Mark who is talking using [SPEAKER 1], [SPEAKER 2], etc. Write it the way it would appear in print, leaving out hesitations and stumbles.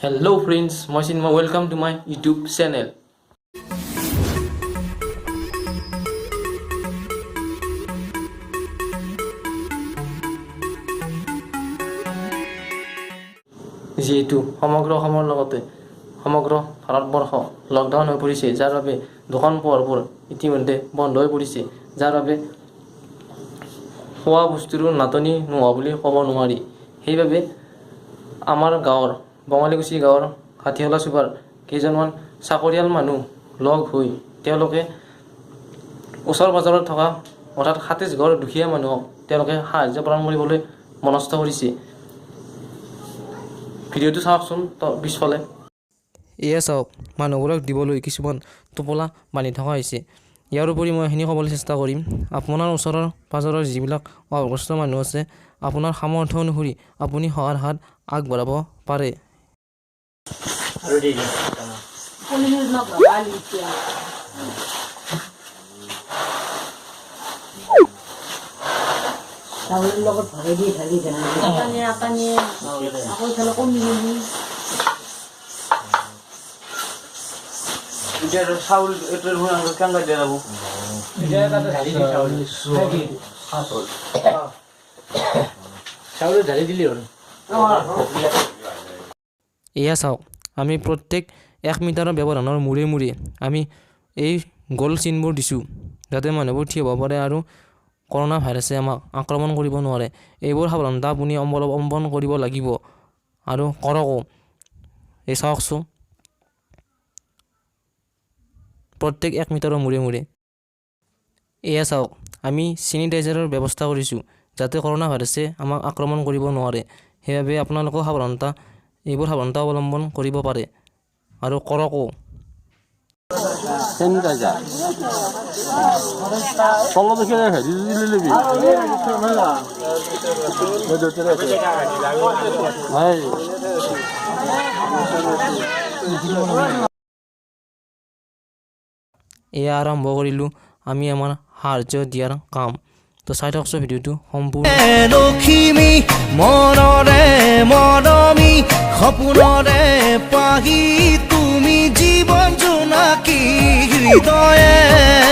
[SPEAKER 1] Hello friends, মই Chinmoy, welcome to my YouTube channel. যিহেতু সমগ্ৰ অসমৰ লগতে সমগ্ৰ ভাৰতবৰ্ষ লকডাউন হৈ পৰিছে, যাৰ বাবে দোকান পোহাৰবোৰ ইতিমধ্যে বন্ধ হৈ পৰিছে, যাৰ বাবে খোৱা বস্তুৰো নাটনি নোহোৱা বুলি ক'ব নোৱাৰি। সেইবাবে আমাৰ গাঁৱৰ বঙালীকুচি গাঁৱৰ হাতীশলা চুবাৰ কেইজনমান চাকৰিয়াল মানুহ লগ হৈ তেওঁলোকে ওচৰ পাজৰত থকা অৰ্থাৎ 27 ঘৰ দুখীয়া মানুহক তেওঁলোকে সাহাৰ্য প্ৰদান কৰিবলৈ মনস্থ কৰিছে। ভিডিঅ'টো চাওকচোন পিছফালে। এয়া চাওক, মানুহবোৰক দিবলৈ কিছুমান টোপোলা বান্ধি থকা হৈছে। ইয়াৰ উপৰি মই এইখিনি ক'বলৈ চেষ্টা কৰিম, আপোনাৰ ওচৰৰ পাজৰৰ যিবিলাক অভাৱগ্ৰস্ত মানুহ আছে, আপোনাৰ সামৰ্থ্য অনুসৰি আপুনি সহায়ৰ হাত আগবঢ়াব পাৰে।
[SPEAKER 2] চাউলৰ লগত ভৰাই দি ঢালি ঢালি
[SPEAKER 3] আটা নিয়ে আকৌ ইফালে কমি গ'লি।
[SPEAKER 4] এতিয়া চাউল এইটো কেনেকৈ দিয়া যাব?
[SPEAKER 2] চাউল ঢালি দিলি হ'ল।
[SPEAKER 1] এয়া চাওক, আমি প্ৰত্যেক 1 মিটাৰৰ ব্যৱধানৰ মূৰে মূৰে আমি এই গোল চিনবোৰ দিছোঁ, যাতে মানুহবোৰ থিয় হ'ব পাৰে আৰু কৰোণা ভাইৰাছে আমাক আক্ৰমণ কৰিব নোৱাৰে। এইবোৰ সাৱধানতা আপুনি অৱলম্বন কৰিব লাগিব আৰু কৰকো। এই চাওকচোন, প্ৰত্যেক 1 মিটাৰৰ মূৰে মূৰে। এয়া চাওক, আমি চেনিটাইজাৰৰ ব্যৱস্থা কৰিছোঁ, যাতে কৰোণা ভাইৰাছে আমাক আক্ৰমণ কৰিব নোৱাৰে। সেইবাবে আপোনালোকেও এইবোৰ সাৱধানতা অৱলম্বন কৰিব পাৰে আৰু কৰকো।
[SPEAKER 4] চেনিটাইজাৰ তলত দেখি হেৰি দি ল'বি। হয়।
[SPEAKER 1] এয়া আৰম্ভ কৰিলোঁ আমি আমাৰ সাহাৰ্য দিয়াৰ কাম। তো চাই থাকচোন ভিডিঅ'টো সম্পূৰ্ণ।
[SPEAKER 5] লখিমী, মনৰে মৰমী, সপোনৰে পাহি তুমি, জীৱন জোনাকী হৃদয়ে।